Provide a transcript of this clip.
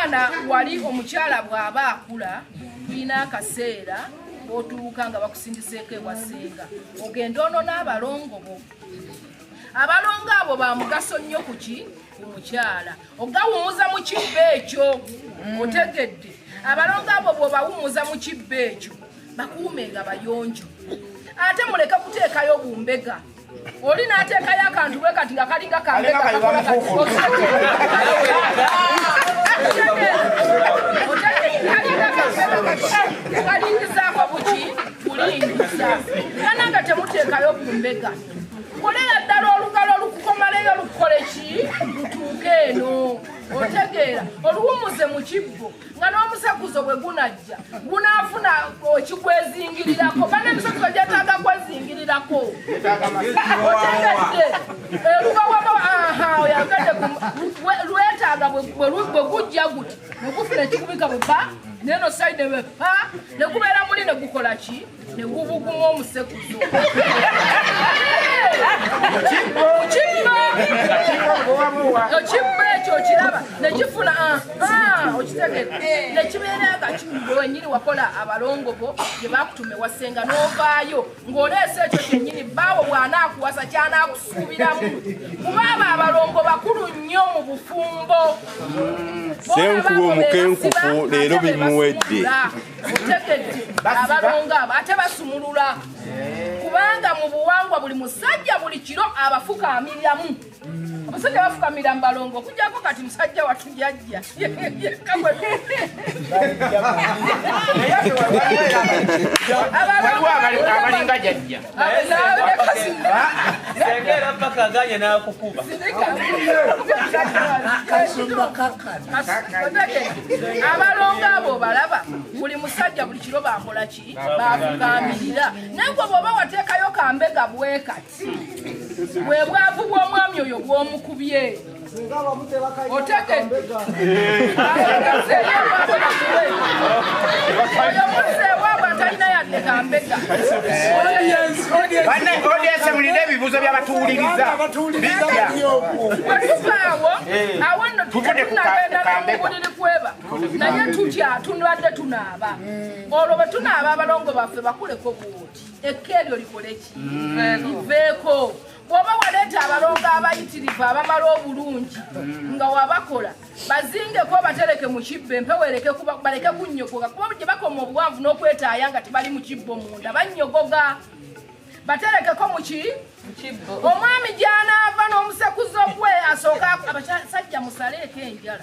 Omwana wali omukyala bw'aba akula, tulina akaseera otuuka nga bakusindiseeko ewasenga, ogenda ono n'abalongo bo. Abalongo abo ba mugaso nnyo kuki ku mukyala, ogawumuza mu kibbo ekyo. Otegedde? Abalongo abo bw'obawumuza mu kibbo ekyo, bakuume nga bayonjo, ate muleke kuteekayo bumbega. Oli n'ateekayo akantu bwe kati nga kalinga kambega. Kalinga kakola kati. Kalinga kambega kati kalingizaako buki kulingiza kana nga temuteekayo bumbega. Kolera ddala olugalo olukukomaleyo, lukole ki, lutuuke eno. Otegeera? Oluwumuze mu kibbo nga n'omusekuzo bwe gunajja gunaafuna ekikwezingirirako. Bana, emisekuzo gyetaaga kwezingirirako. Otegedde? Erugawama aha oyagedde lwetaaga bwe gujja guti ne gufuna ekikubika bwe pa neno side bwe pa ne gubeera muli ne gukola ki, ne gubuguma omusekuzo. Kibbo, ekibbo ekyo okiraba nekifuna, okitegedde? Nekibeera nga wenyini wakola abalongo bo gye bakutuma ewasenga, n'ovaayo ng'oleesa ekyo kyennyini. Bbaawo bw'anaakuwasa ky'anaakusuubiramu, kuba abo abalongo bakulu nnyo mu bufumbo. Ssenkuba omukenkufu leero bimuwedde. Otegedde? Abalongo abo ate basumulula, kubanga mu buwangwa buli musajja buli kiro abafukamiriramu. Abasajja bafukamira mu balongo, okujjako kati musajja watu jajja. Waliwo abalinga jajja. Senga era paka aganye n'akukuba. Abalongo abo balaba buli musajja buli kiro bakola ki, bafukamirira. Naye gwe bw'oba wateekayo kambega bwe kati, bwe bwavu bw'omwami oyo bw'omukubye. Otegedde? Oyo muzeewaabwe atalina yadde kambega. Banne audience, mulinde ebibuuzo by'abatuwuliriza bijja. Bwetuvaawo awo nno, Tuvudde ku tunagenda ku kambega. nomubuliri kweba, naye tutya tunadde tunaaba. Olwo bwe tunaaba, abalongo baffe bakuleko bwoti, ekka eryo likole ki, liveeko. Bw'oba waleeta abalongo abayitirivu abamala obulungi nga wabakola, bazingeko, batereke mu kibbo, empewo ereke baleke kunnyogoga, kuba gye bakoma obuwanvu n'okwetaaya nga tebali mu kibbo munda bannyogoga. Baterekeko muki, omwami gy'anaava n'omusekuzo gwe asooka. Abasajja musaleeko enjala.